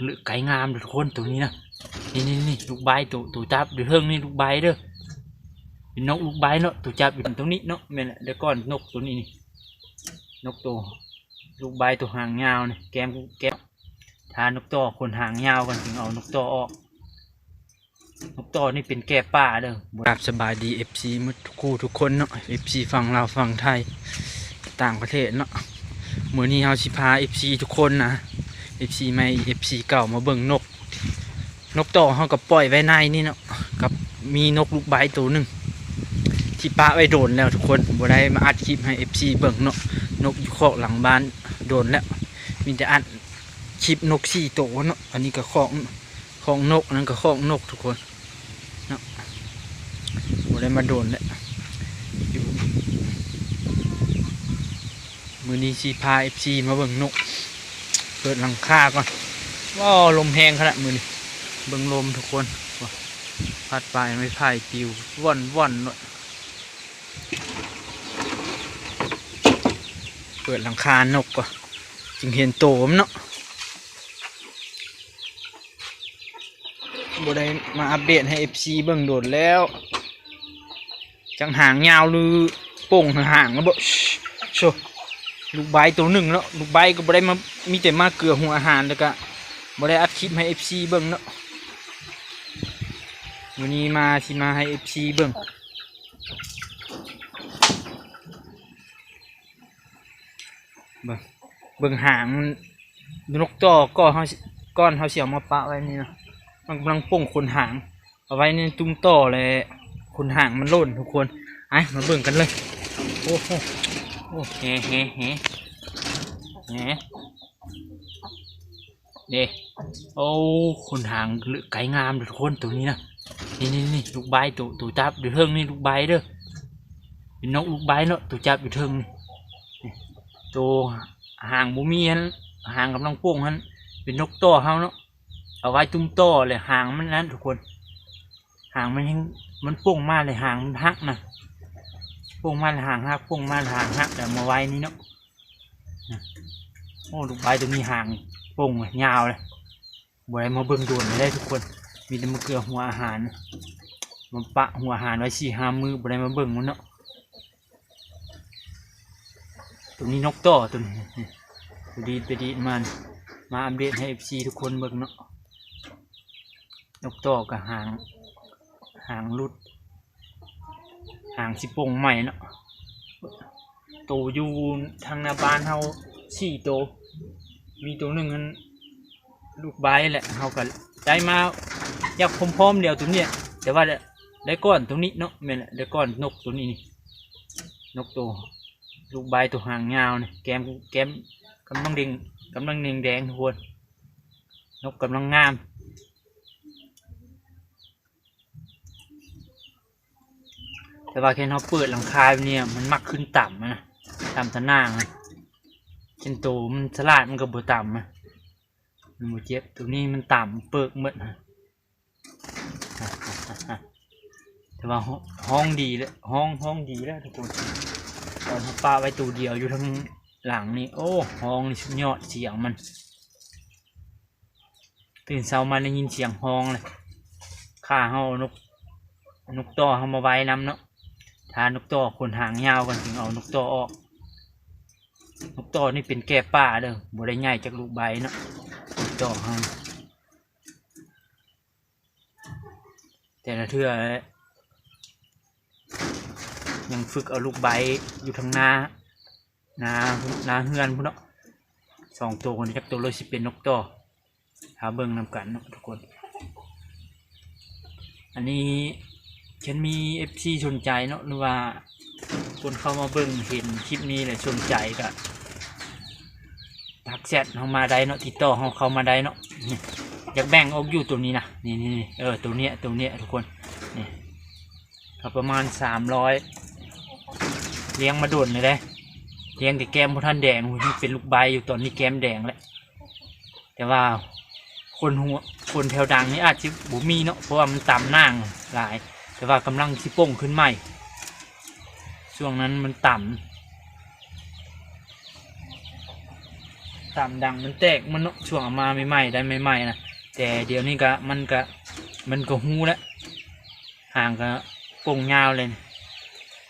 ເລືອກໄກ່ງາມເດີ້ທຸກຄົນ ໂຕນີ້ນະ. ນີ້ໆໆ ລູກໄບໂຕ ໂຕຈັບຢູ່ເທິງນີ້ ລູກໄບເດີ້. ເປັນນົກລູກໄບເນາະ ໂຕຈັບຢູ່ຕົງນີ້ເນາະ. ແມ່ນແຫຼະ ແຕ່ກ່ອນນົກໂຕນີ້ນີ້ ນົກໂຕ ລູກໄບໂຕຫາງຍາວນີ້ ແກ້ມ ແກ້ມ ຖ້ານົກຕໍ່ຂົນຫາງຍາວກ່ອນ ຈຶ່ງເອົານົກຕໍ່ອອກ. ນົກຕໍ່ນີ້ເປັນແກ້ປາເດີ້. ຄັບ ສະບາຍດີ ເອັຟຊີ ໝົດທຸກຄູ່ທຸກຄົນເນາະ ເອັຟຊີຝັ່ງລາວ ຝັ່ງໄທ ຕ່າງປະເທດເນາະ. ມື້ນີ້ເຮົາຊິພາ ເອັຟຊີ ທຸກຄົນນະ ເອັຟຊີ ໃໝ່ ເອັຟຊີ ເກົ່າ ມາເບິ່ງນົກ. ນົກຕໍ່ເຮົາກໍປ່ອຍໄວ້ໃນນີ້ເນາະ ກັບມີນົກລູກໄບໂຕໜຶ່ງ ທີ່ປະໄວ້ດົນແລ້ວທຸກຄົນ ບໍ່ໄດ້ມາອັດຄລິບໃຫ້ ເອັຟຊີ ເບິ່ງເນາະ. ນົກຢູ່ຄອກຫຼັງບ້ານດົນແລ້ວ ມີແຕ່ອັດຄລິບນົກສີ່ໂຕເນາະ. ອັນນີ້ກໍຄອກ ຄອກນົກ ອັນນັ້ນກໍຄອກນົກທຸກຄົນເນາະ. ບໍ່ໄດ້ມາດົນແລ້ວ ຢູ່ ມື້ນີ້ຊິພາ ເອັຟຊີ ມາເບິ່ງນົກ. ເປີດຫຼັງຄາກ່ອນ. ວ້າວ ລົມແຮງຂະໜາດມື້ນີ້ ເບິ່ງລົມທຸກຄົນ ພັດປາຍໄມ້ໄຜ່ປິວວ່ອນໆ ໂລດ. ເປີດຫຼັງຄານົກກ່ອນ ຈຶ່ງເຫັນໂຕມັນເນາະ. ບໍ່ໄດ້ມາອັບເດດໃຫ້ ເອັຟຊີ ເບິ່ງດົນແລ້ວ ຈັກຫາງຍາວຫຼືປົ່ງຫາງແລ້ວບໍ່. ໂຊ ລູກໄບໂຕໜຶ່ງເນາະ ລູກໄບກໍບໍ່ໄດ້ມາ ມີແຕ່ມາເກືອຫົວອາຫານ ແລ້ວກະບໍ່ໄດ້ອັດຄລິບໃຫ້ ເອັຟຊີ ເບິ່ງເນາະ. ມື້ນີ້ມາ ຊິມາໃຫ້ ເອັຟຊີ ເບິ່ງ ເບິ່ງ ເບິ່ງຫາງມັນ ນົກຕໍ່ ກ່ອນເຮົາ ກ່ອນເຮົາຊິເອົາມາປະໄວ້ນີ້ນະ ມັນກຳລັງປົ່ງຂົນຫາງ ເອົາໄວ້ໃນຕຸ້ມຕໍ່ ແລະ ຂົນຫາງມັນຫຼົ່ນທຸກຄົນ. ໄປ ມາເບິ່ງກັນເລີຍ. ໂອ້ໂຫ ໂອ້ ແຮ ແຮ ແຮ ແຮ ເດ້. ໂອ້ ຂົນຫາງເລືອກໄກ່ງາມເດີ້ທຸກຄົນ ໂຕນີ້ນະ. ນີ້ໆໆ ລູກໄບໂຕ ໂຕຈັບຢູ່ເທິງນີ້ ລູກໄບເດີ້. ເປັນນົກລູກໄບເນາະ ໂຕຈັບຢູ່ເທິງນີ້. ນີ້ ໂຕຫາງບໍ່ມີຫັ້ນ ຫາງກຳລັງປົ່ງຫັ້ນ ເປັນນົກຕໍ່ເຮົາເນາະ ເອົາໄວ້ຕຸ້ມຕໍ່ ແລະ ຫາງມັນນັ້ນທຸກຄົນ ຫາງມັນແຮງ ມັນປົ່ງມາ ແລະ ຫາງມັນຫັກນະ ປົ່ງມາ ແລະ ຫາງຫັກ ປົ່ງມາ ແລະ ຫາງຫັກ ແລ້ວມາໄວ້ນີ້ເນາະ. ໂອ້ ລູກໄບໂຕນີ້ຫາງປົ່ງຍາວເລີຍ ບໍ່ໄດ້ມາເບິ່ງດົນເລີຍທຸກຄົນ ມີແຕ່ມາເກືອຫົວອາຫານ ມາປະຫົວອາຫານໄວ້ສີ່ຫ້າມື້ ບໍ່ໄດ້ມາເບິ່ງມັນເນາະ. ໂຕນີ້ນົກຕໍ່ ໂຕນີ້ ໂຕດີດໄປດີດມາ ມາອັບເດດໃຫ້ ເອັຟຊີ ທຸກຄົນເບິ່ງເນາະ. ນົກຕໍ່ກໍຫາງ ຫາງຫຼຸດ ຫາງຊິປົ່ງໃໝ່ເນາະ. ໂຕຢູ່ທາງໜ້າບ້ານເຮົາສີ່ໂຕ ມີໂຕໜຶ່ງຫັ້ນລູກໄບແຫຼະ ເຮົາກໍໄດ້ມາຢາກພ້ອມໆດຽວໂຕນີ້ ແຕ່ວ່າໄດ້ກ່ອນໂຕນີ້ເນາະ. ແມ່ນແຫຼະ ໄດ້ກ່ອນນົກໂຕນີ້ນີ້ ນົກໂຕລູກໄບໂຕຫາງຍາວນີ້ ແກ້ມ ແກ້ມກຳລັງແດງ ກຳລັງແດງໆ ທຸກຄົນ ນົກກຳລັງງາມ. ແຕ່ວ່າຄັນເຮົາເປີດຫຼັງຄາແບບນີ້ ມັນມັກຂຶ້ນຕ່ຳນະ ຕ່ຳຕາໜ່າງນະ. ຄັນໂຕມັນສະຫຼາດມັນກໍບໍ່ຕ່ຳນະ ມັນບໍ່ເຈັບ. ໂຕນີ້ມັນຕ່ຳເປີກໝົດນະ ແຕ່ວ່າ ຮ້ອງດີແລ້ວ ຮ້ອງ ຮ້ອງດີແລ້ວທຸກຄົນ. ຕອນເຮົາປະໄວ້ໂຕດຽວຢູ່ທາງຫຼັງນີ້ ໂອ້ ຮ້ອງນີ້ສຸດຍອດສຽງມັນ. ຕື່ນເຊົ້າມາໄດ້ຍິນສຽງຮ້ອງເລີຍ ຖ້າເຮົາເອົານົກ ນົກຕໍ່ເຮົາມາໄວ້ນຳເນາະ. ຖ້ານົກຕໍ່ຂົນຫາງຍາວກ່ອນ ຈຶ່ງເອົານົກຕໍ່ອອກ. ນົກຕໍ່ນີ້ເປັນແກ້ປາເດີ້ ບໍ່ໄດ້ໃຫຍ່ຈັກລູກໄບເນາະ ນົກຕໍ່ເຮົາ. ແຕ່ລະເທື່ອຍັງຝຶກເອົາລູກໄບຢູ່ທາງໜ້າ ໜ້າ ໜ້າເຮືອນພຸ້ນເນາະ. ສອງໂຕນີ້ຈັກໂຕເລີຍຊິເປັນນົກຕໍ່ ຖ້າເບິ່ງນຳກັນເນາະທຸກຄົນ. ອັນນີ້ຄັນມີເອັຟຊີສົນໃຈເນາະ ຫຼືວ່າຄົນເຂົ້າມາເບິ່ງເຫັນຄລິບນີ້ແລ້ວສົນໃຈກະທັກແຊັດເຮົາມາໄດ້ເນາະ ຕິດຕໍ່ເຮົາເຂົ້າມາໄດ້ເນາະ. ນີ້ ຢາກແບ່ງອອກຢູ່ໂຕນີ້ນະ ນີ້ໆໆ ເອີ ໂຕເນີ້ຍ ໂຕເນີ້ຍທຸກຄົນ ນີ້ ກໍປະມານສາມຮ້ອຍ ລ້ຽງມາດົນແລ້ວເດ້ ລ້ຽງແຕ່ແກ້ມບໍ່ທັນແດງ ຍັງເປັນລູກໄບຢູ່ ຕອນນີ້ແກ້ມແດງແລ້ວ. ແຕ່ວ່າຂົນຫົວ ຂົນແຖວດັງນີ້ອາດຊິບໍ່ມີເນາະ ເພາະວ່າມັນຕ່ຳໜ່າງຫຼາຍ ແຕ່ວ່າກຳລັງຊິປົ່ງຂຶ້ນໃໝ່ ຊ່ວງນັ້ນມັນຕ່ຳ. ຕາມດັງມັນແຕກໝົດເນາະ ຊ່ວງເອົາມາໃໝ່ໆ ໄດ້ໃໝ່ໆນະ ແຕ່ດຽວນີ້ກະ ມັນກະ ມັນກະຮູ້ແລ້ວ ຫາງກະປົ່ງຍາວເລີຍ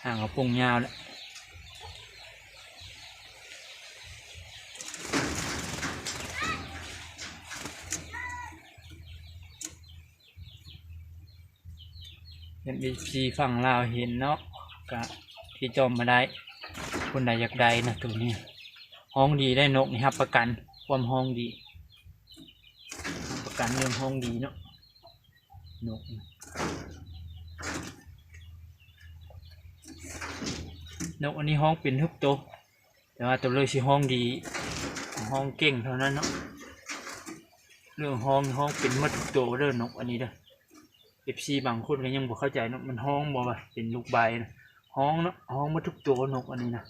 ຫາງກະປົ່ງຍາວແລ້ວ. ເອັຟຊີຝັ່ງລາວເຫັນເນາະ ກະຕິດຕໍ່ມາໄດ້ ຄົນໃດຢາກໄດ້ນະໂຕນີ້ ຮ້ອງດີໄດ໋ ນົກນີ້ຮັບປະກັນຄວາມຮ້ອງດີ ຮັບປະກັນເລື່ອງຮ້ອງດີເນາະ ນົກ ນົກອັນນີ້ຮ້ອງເປັນທຸກໂຕ. ແຕ່ວ່າໂຕເລີຍຊິຮ້ອງດີ ຮ້ອງເກັ່ງເທົ່ານັ້ນເນາະ ເລື່ອງຮ້ອງ ຮ້ອງເປັນໝົດທຸກໂຕເດີ ນົກອັນນີ້ເດີ. ເອັຟຊີບາງຄົນກະຍັງບໍ່ເຂົ້າໃຈເນາະ ມັນຮ້ອງບໍ່ວ່າເປັນລູກໄບນະ ຮ້ອງເນາະ ຮ້ອງໝົດທຸກໂຕນົກອັນນີ້ນະ.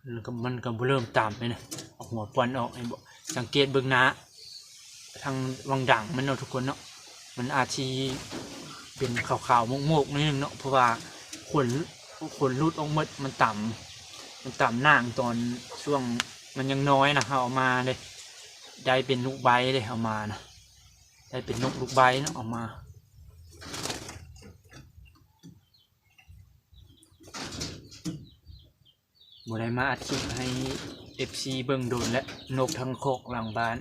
ມັນກະ ມັນກະບໍ່ເລີ່ມຕຳເລີຍນະ ເອົາຫົວປ່ອນອອກ ເຫັນບໍ່ ສັງເກດເບິ່ງໜ້າ ທາງວັງດັງມັນເນາະທຸກຄົນເນາະ ມັນອາດຊິເປັນຂາວໆໝົກໆໜ້ອຍໜຶ່ງເນາະ ເພາະວ່າຂົນ ຂົນຫຼຸດອອກໝົດ ມັນຕຳ ມັນຕຳໜ້າງຕອນຊ່ວງມັນຍັງນ້ອຍນະ ເຮົາເອົາມາເດ້ ໄດ້ເປັນລູກໄບເດ້ ເອົາມານະ ໄດ້ເປັນນົກລູກໄບເນາະ ເອົາມາ. ບໍ່ໄດ້ມາອັດຄລິບໃຫ້ເອັຟຊີເບິ່ງດົນແລ້ວ ນົກທັງຄອກຫຼັງບ້ານ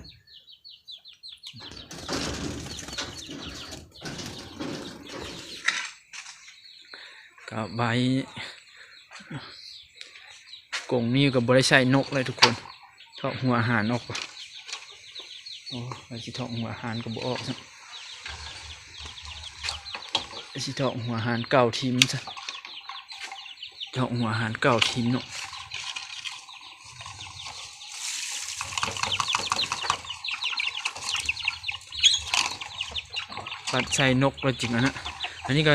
ກະໄວ້ ກົງນີ້ກະບໍ່ໄດ້ໃສ່ນົກເລີຍທຸກຄົນ ຖອກຫົວອາຫານອອກ ໂອ້ ວ່າຊິຖອກຫົວອາຫານກະບໍ່ອອກຊ້ຳ ຊິຖອກຫົວອາຫານເກົ່າຖິ້ມຊະ ຖອກຫົວອາຫານເກົ່າຖິ້ມເນາະ ປັດໃສ່ນົກແລ້ວຈຶ່ງອັນນະ ອັນນີ້ກະ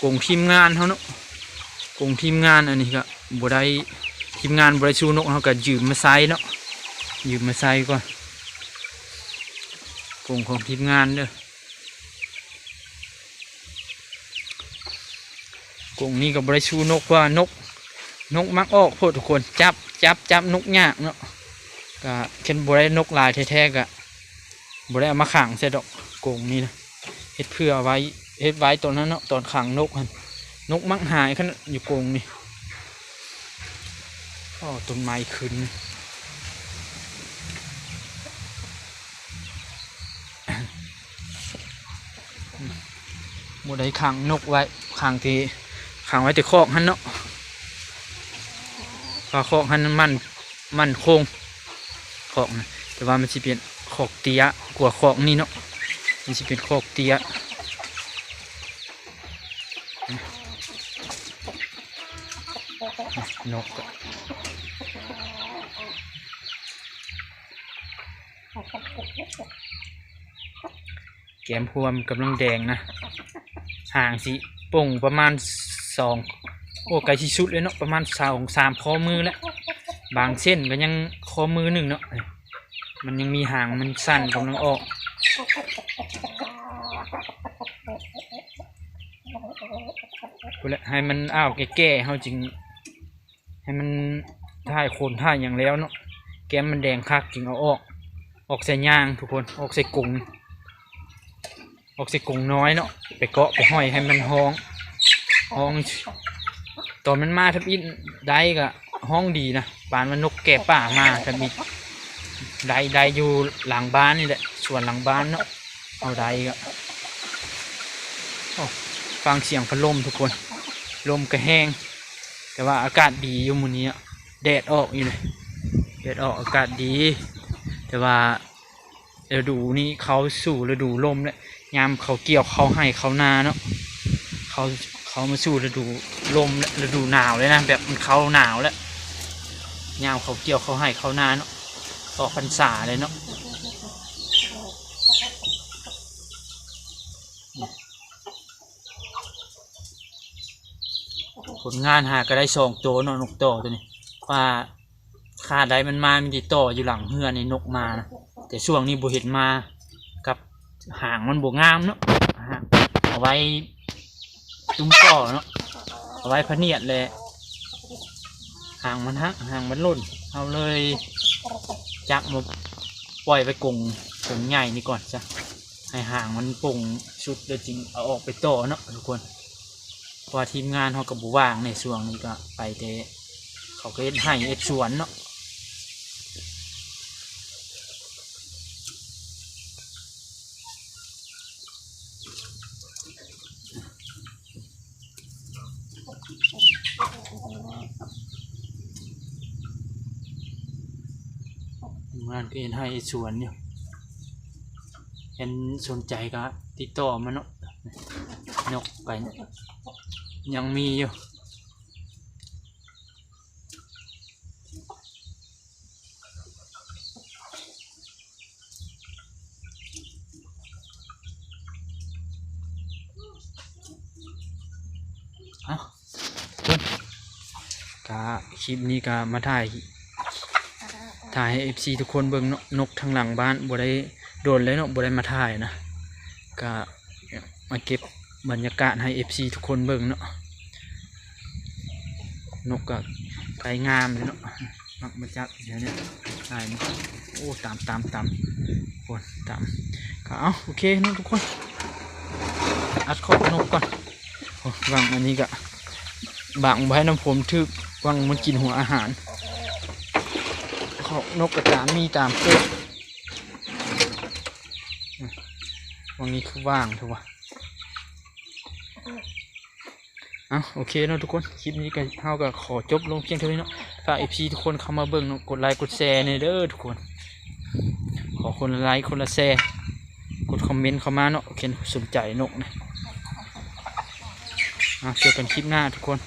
ກົງທີມງານເຮົາເນາະ ກົງທີມງານ ອັນນີ້ກະບໍ່ໄດ້ ທີມງານບໍ່ໄດ້ສູ້ນົກ ເຮົາກະຢືມມາໃຊ້ເນາະ ຢືມມາໃຊ້ກ່ອນ ກົງຂອງທີມງານເດີ ກົງນີ້ກະບໍ່ໄດ້ສູ້ນົກ ເພາະວ່ານົກ ນົກມັກອອກໂພດທຸກຄົນ ຈັບ ຈັບ ຈັບນົກຍາກເນາະ ກະຄັນບໍ່ໄດ້ນົກຫຼາຍແທ້ໆກະ ບໍ່ໄດ້ເອົາມາຂັງໃສ່ດອກ ກົງນີ້ນະ ເຮັດເພື່ອໄວ້ ເຮັດໄວ້ຕອນນັ້ນເນາະ ຕອນຂັງນົກຫັ້ນ ນົກມັກຫາຍຂະໜາດຢູ່ກົງນີ້ ໂອ້ ຕົ້ນໄມ້ຂຶ້ນ ບໍ່ໄດ້ຂັງນົກໄວ້ ຂັງທີ່ ຂັງໄວ້ແຕ່ຄອກຫັ້ນເນາະ ເພາະຄອກຫັ້ນມັນ ໝັ້ນຄົງ ຄອກນະ ແຕ່ວ່າມັນຊິເປັນຄອກເຕ້ຍກວ່າຄອກນີ້ເນາະ ມັນຊິເປັນຄອກເຕ້ຍ ນົກ ແກ້ມພວມກຳລັງແດງນະ ຫາງຊິປົ່ງປະມານສອງ ໂອ້ ໃກ້ຊິສຸດເລີຍເນາະ ປະມານສອງສາມຂໍ້ມືແລ້ວ ບາງເສັ້ນກະຍັງຂໍ້ມືໜຶ່ງເນາະ ມັນຍັງມີຫາງ ມັນສັ້ນກຳລັງອອກ ພຸ້ນແຫຼະ ໃຫ້ມັນອາວແກ່ໆ ເຮົາຈຶ່ງ ໃຫ້ມັນຖ່າຍຂົນຖ່າຍຫຍັງແລ້ວເນາະ ແກ້ມມັນແດງຄັກຈຶ່ງເອົາອອກ ອອກໃສ່ຍ່າງທຸກຄົນ ອອກໃສ່ກົງ ອອກໃສ່ກົງນ້ອຍເນາະ ໄປເກາະໄປຫ້ອຍໃຫ້ມັນຮ້ອງ ຮ້ອງ ຕອນມັນມາທຳອິດໄດ້ກະຮ້ອງດີນະ ປານວ່ານົກແກະປ່າມາທຳອິດ ໄດ້ ໄດ້ຢູ່ຫຼັງບ້ານນີ້ແຫຼະ ສວນຫຼັງບ້ານເນາະ ເອົາໄດ້ກະ ໂອ້ ຟັງສຽງພັດລົມທຸກຄົນ ລົມກະແຮງ ແຕ່ວ່າອາກາດດີຢູ່ມື້ນີ້ເນາະ ແດດອອກຢູ່ເດ ແດດອອກອາກາດດີ ແຕ່ວ່າ ລະດູນີ້ເຂົ້າສູ່ລະດູລົມແລ້ວ ຍາມເຂົາກ່ຽວເຂົ້າໄຮ່ເຂົ້ານາເນາະ ເຂົ້າ ເຂົ້າມາສູ່ລະດູລົມແລ້ວ ລະດູໜາວເລີຍນະ ແບບມັນເຂົ້າໜາວແລ້ວ ຍາມເຂົາກ່ຽວເຂົ້າໄຮ່ເຂົ້ານາເນາະ ອອກພັນສາເລີຍເນາະ ຜົນງານຫາກະໄດ້ສອງໂຕເນາະ ນົກຕໍ່ໂຕນີ້ ວ່າ ຄາໃດມັນມາ ມີແຕ່ຕໍ່ຢູ່ຫຼັງເຮືອນໃນນົກມານະ. ແຕ່ຊ່ວງນີ້ບໍ່ເຫັນມາ ກັບຫາງມັນບໍ່ງາມເນາະ. ຫາງເອົາໄວ້ຕຸ້ມຕໍ່ເນາະ ເອົາໄວ້ພະນຽດແຫຼະ. ຫາງມັນຫັກ ຫາງມັນຫຼົ່ນ ເຮົາເລີຍຈັບມາປ່ອຍໄວ້ກົງ ກົງໃຫຍ່ນີ້ກ່ອນຊະ ໃຫ້ຫາງມັນປົງສຸດ ແລ້ວຈຶ່ງເອົາອອກໄປຕໍ່ເນາະທຸກຄົນ. ເພາະວ່າທີມງານເຮົາກໍບໍ່ວ່າງໃນຊ່ວງນີ້ ກໍໄປແຕ່ ເຂົາກໍເຮັດໄຮ່ເຮັດສວນເນາະ. ທີມງານກໍເຮັດໄຮ່ເຮັດສວນຢູ່. ຄັນສົນໃຈກໍຕິດຕໍ່ມາເນາະ. ນົກໄປ ຍັງມີຢູ່. ເອົ້າ ເພິ່ນ ກະຄລິບນີ້ກະມາຖ່າຍ ຖ່າຍໃຫ້ເອັຟຊີທຸກຄົນເບິ່ງເນາະ. ນົກທາງຫຼັງບ້ານບໍ່ໄດ້ດົນແລ້ວເນາະ ບໍ່ໄດ້ມາຖ່າຍນະ ກະມາເກັບບັນຍາກາດໃຫ້ເອັຟຊີທຸກຄົນເບິ່ງເນາະ. ນົກກະໄກ່ງາມເດ້ເນາະ ມັກມາຈັບແຖວນີ້ ໄດ້ມາ. ໂອ້ ຕາມ ຕາມ ຕາມ ໂອ້ ຕາມ. ກະເອົາ ໂອເຄເນາະທຸກຄົນ ອັດຄອກນົກກ່ອນ. ໂອ້ ຫວ່າງອັນນີ້ກະບັງບໍ່ໃຫ້ນ້ຳຝົນຖືກ ຫວ່າງມັນກິນຫົວອາຫານ. ຄອກນົກກະຕາມມີຕາມເກີດ. ຫວ່າງນີ້ຄືຫວ່າງແທ້ວະ. ເອົ້າ ໂອເຄເນາະທຸກຄົນ ຄລິບນີ້ກໍ ເຮົາກໍຂໍຈົບລົງພຽງເທົ່ານີ້ເນາະ. ຝາກເອັຟຊີທຸກຄົນເຂົ້າມາເບິ່ງເນາະ ກົດໄລກົດແຊແດ່ເດີທຸກຄົນ. ຂໍຄົນລະໄລຄົນລະແຊ ກົດຄອມເມັນເຂົ້າມາເນາະ ຄັນສົນໃຈນົກນະ. ເອົາ ເຈີກັນຄລິບໜ້າທຸກຄົນ.